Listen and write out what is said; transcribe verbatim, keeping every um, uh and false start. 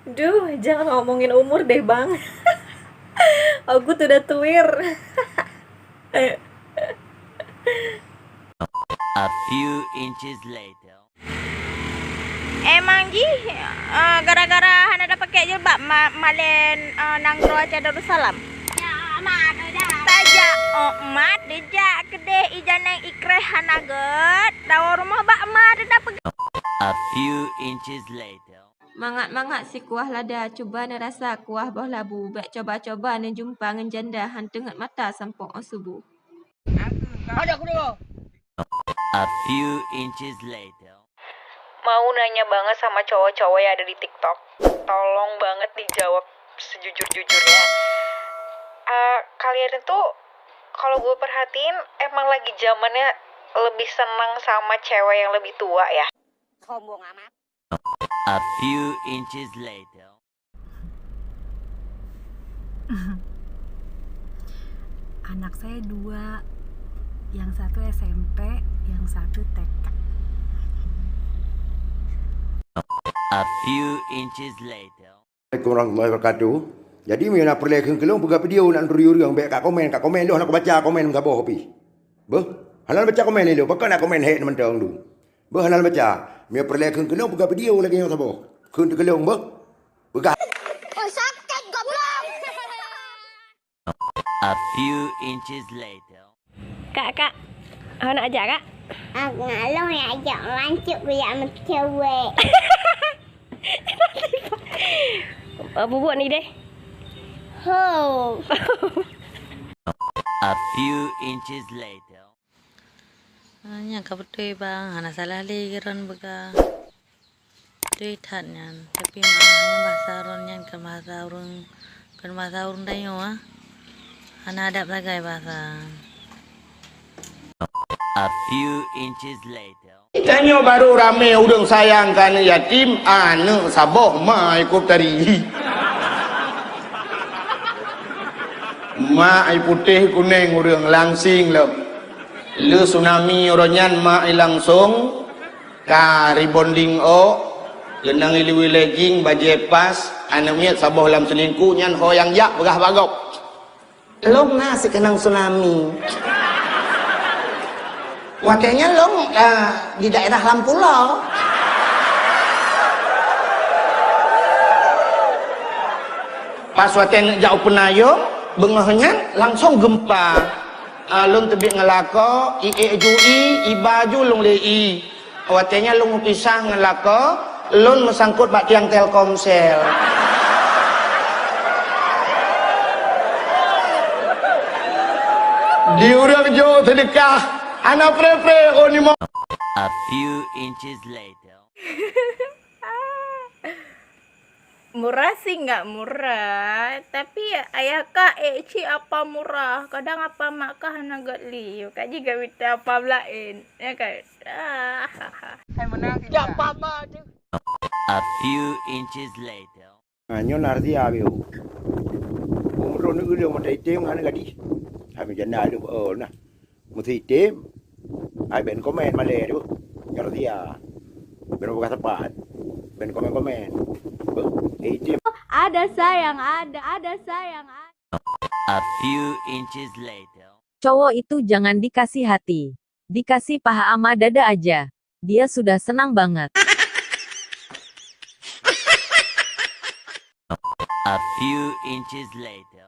Duh, jangan ngomongin umur deh, Bang. Aku tuh udah tuir. A few inches later. Emang jih, eh, gara-gara hana ada pakai jilbab, ma-, malen, eh, nanggroe Aceh Darussalam. Tajak, oh, mat, dijak keudeh ijaneng ikreh hana gèt. Tawoe rumoh bak ma, teuda peugah. A few inches later. Mangat-mangat sikuah lada, cuba neurasa kuah boh labu, bèk coba-coba neujumpa ngon janda, han teungeut mata sampoe 'oh suboh. Ada kuda. A few inches later. Mau nanya banget sama cowok-cowok yang ada di TikTok. Tolong banget dijawab sejujur-jujurnya. Eh, kalian itu kalau gue perhatiin emang lagi zamannya lebih seneng sama cewek yang lebih tua ya. Sombong amat. A few inches later. Anak saya dua, yang satu S M P, yang satu T K. A few inches later. Assalamualaikum warahmatullahi wabarakatuh. Jadi, meunyoe na peureulèe kheun keu lôn, peugah video nak neuturi ureueng, bèk ka komen, ka komen lôn hana kubaca komen meusaboh pih. Beuh, hana baca komen lé lôn, pakon na komen hék mantong tu. Beuh, hana baca. Meunyoe peureulèe kheun keu lôn, peugah video lagèe nyoe saboh. Kheun keu lôn, beuh. Peugah. Oh, sakét, goblok! A few inches later. Kak, kak. Awak nak ajak, kak? Aku nak lôn nak ajak mancuk, biar meucewek. Ah, bubuk ni deh. Ho. A few inches later. Ah, nyan ka beutôi, bang. Hana salah lé Ron beuka. Beutôi that nyan. Tapi mak, nyan bahasa Ron nyan kon bahasa ureueng, kon bahasa ureueng tanyoe, ah. Hana adab sagai bahasa. A few inches later. Tanyoe barô ramé ureueng sayang keu aneuk yatim, aneuk saboh ma ikôt tari. Ma i putéh kunéng ureueng langsing lom. Le tsunami uroe nyan ma i langsong ka rebonding ôk, keunong i legging bajèe pas, aneuk miet saboh lam seulingku nyan ho nyang jak peugah bak gob. Lôn na sikeunong tsunami. Watèe nyan lôn, ah, di daerah Lampulo. Pas watèe neuk jak u Peunayong, beungoh nyan langsong geumpa. Ah, lôn teubiet ngon lakoe, i ék ju i, iba ju lôn lé i. Watèe nyan lôn meupisah ngon lakoe, lôn meusangkot bak tiang Telkomsel. Di ureueng jok seudeukah, hana pré-pré, oh, ni mo-. A few inches later. Murah sih nggak murah, tapi ayah kak, eh, cik apa murah. Kadang apa mak kah hana gèt li, kak jih gèt mita apa laén, ya kan? Ah. Hai menang. Jak pama tu. A few inches later. Ha, nyoe na rahsia biu. Ureueng ureueng mata item hana gadih. Hai janda tu, oh, nah. Meusitem, ai ben komen malèe tu. Nyoe dia. Ben buka sepat. Ben komen-komen. Beuh, eh, item. Ada sayang, ada, ada sayang, ada. A few inches later. Cowok itu jangan dikasih hati. Dikasih paha ama dada aja. Dia sudah senang banget. A few inches later.